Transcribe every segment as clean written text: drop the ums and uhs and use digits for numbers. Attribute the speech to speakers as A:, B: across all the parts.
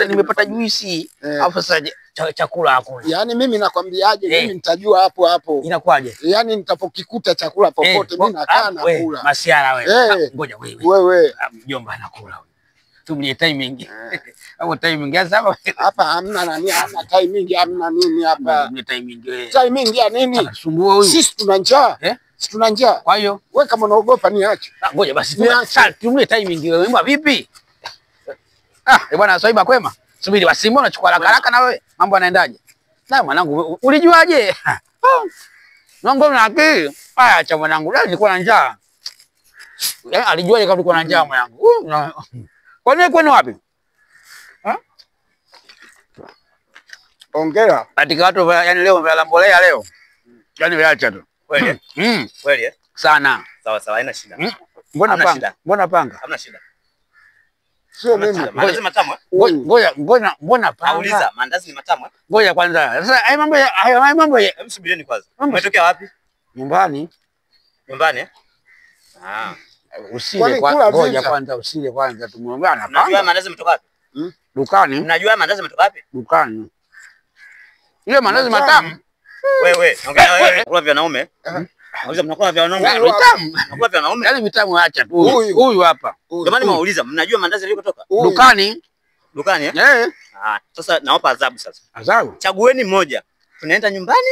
A: Nimepata juisi. Hapo sasa chakula hakuna.
B: Yaani mimi nakwambiaje, mimi nitajua hapo hapo.
A: Inakuwaje?
B: Yaani nitapokikuta chakula popote mimi nakaa na kula.
A: Masiara wewe. Ngoja wewe.
B: Wewe.
A: Mjomba anakula huyu. Tumie timing. Hapo timing sasa
B: hapa hamna nani, hamna timing, hamna nini hapa.
A: Tumie timing wewe.
B: Timing ya nini?
A: Anasumbua huyu.
B: Sisi tuna njaa. Sisi tuna njaa.
A: Kwa hiyo
B: wewe kama unaogopa niache.
A: Ngoja basi tumie timing wewe. Mbona vipi? Bwana Swaiba kwema? Subiri basi, mbona unachukua haraka haraka na wewe? Mambo yanaendaje? Na mwanangu ulijuaje? Mwanangu na akili. Haya acha mwanangu, leo nilikuwa na njaa. Yaani alijuaje kama nilikuwa na njaa mwanangu? Kwa nini kwenu wapi?
B: Ongea.
A: Katika watu yani leo vya mbolea leo. Yaani weacha tu.
C: Kweli? Kweli?
A: Sana.
C: Sawa sawa, haina shida.
A: Mbona panga? Mbona panga?
C: Hamna shida.
B: Sio mimi.
C: Mandazi matamu eh?
A: Ngoja ngoja, mbona panga?
C: Nauliza, mandazi ni matamu eh?
A: Ngoja kwanza. Sasa haya mambo haya mambo.
C: Hebu subirieni kwanza. Umetokea wapi?
A: Nyumbani.
C: Nyumbani eh?
A: Usile kwanza, ngoja kwanza usile kwanza tumuombe anapanga.
C: Unajua mandazi yametoka wapi?
A: Dukani.
C: Unajua mandazi yametoka wapi?
A: Dukani. Ile mandazi matamu.
C: Wewe, ongea wewe. Kula vya wanaume. Nauliza mnakula vya wanaume?
A: Vitamu.
C: Mnakula vya wanaume?
A: Yaani vitamu acha tu. Huyu hapa.
C: Jamani nimeuliza, mnajua mandazi yalikotoka?
A: Dukani.
C: Dukani eh?
A: Eh.
C: Sasa nawapa adhabu sasa.
A: Adhabu?
C: Chagueni mmoja. Tunaenda nyumbani?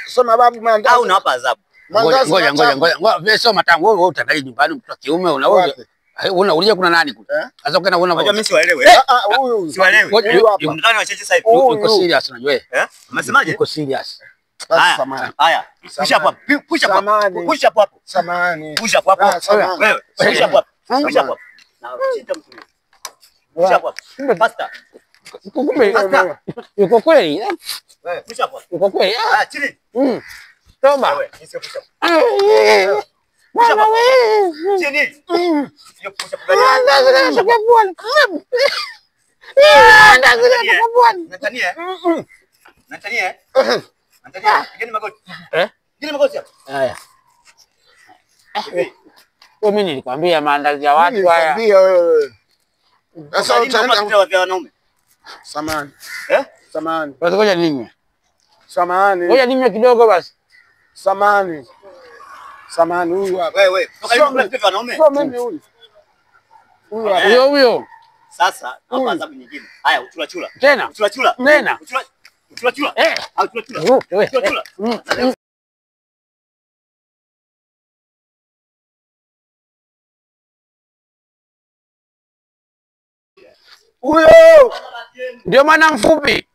B: Sema babu mandazi.
C: Au nawapa adhabu.
A: Ngoja ngoja ngoja ngoja. Sio matamu wewe utakai nyumbani mtoto wa kiume unauliza. Unauliza kuna nani kule? Sasa ukaenda unaona.
C: Unajua mimi siwaelewi.
B: Huyu.
C: Siwaelewi.
B: Huyu
C: Mtani wa cheche sasa hivi.
A: Uko serious unajua wewe?
C: Unasemaje?
A: Uko serious.
B: Samahani.
C: Haya. Push up hapo. Push up hapo. Push up hapo.
B: Samahani.
C: Push up hapo. Wewe. Push up hapo. Push up hapo. Na chinja mtu. Push up hapo. Pasta.
A: Kumbe yuko kweli?
C: Wewe push up hapo.
A: Yuko kweli?
C: Chini.
A: Toma.
C: Wewe, sio push up.
A: Mwana wewe.
C: Chini. Sio push up gani? Natania. Natania. Natania, pigeni magoti. Pigeni magoti hapo.
A: Haya. Wewe mimi nilikwambia maandazi ya watu haya.
B: Nilikwambia wewe. Sasa utaenda
C: vya wanaume.
B: Samahani. Samahani.
A: Basi ngoja ninywe.
B: Samahani.
A: Ngoja ninywe kidogo basi.
B: Samahani. Samahani huyu hapa.
C: Wewe, toka hivi vya wanaume.
B: Sio mimi huyu. Huyu hapa.
A: Huyo huyo.
C: Sasa hapa adhabu nyingine. Haya, uchula chula.
A: Tena.
C: Uchula chula.
A: Tena.
C: Uchula chula. Au chula chula. Chula chula.
B: Huyo
A: ndio maana mfupi.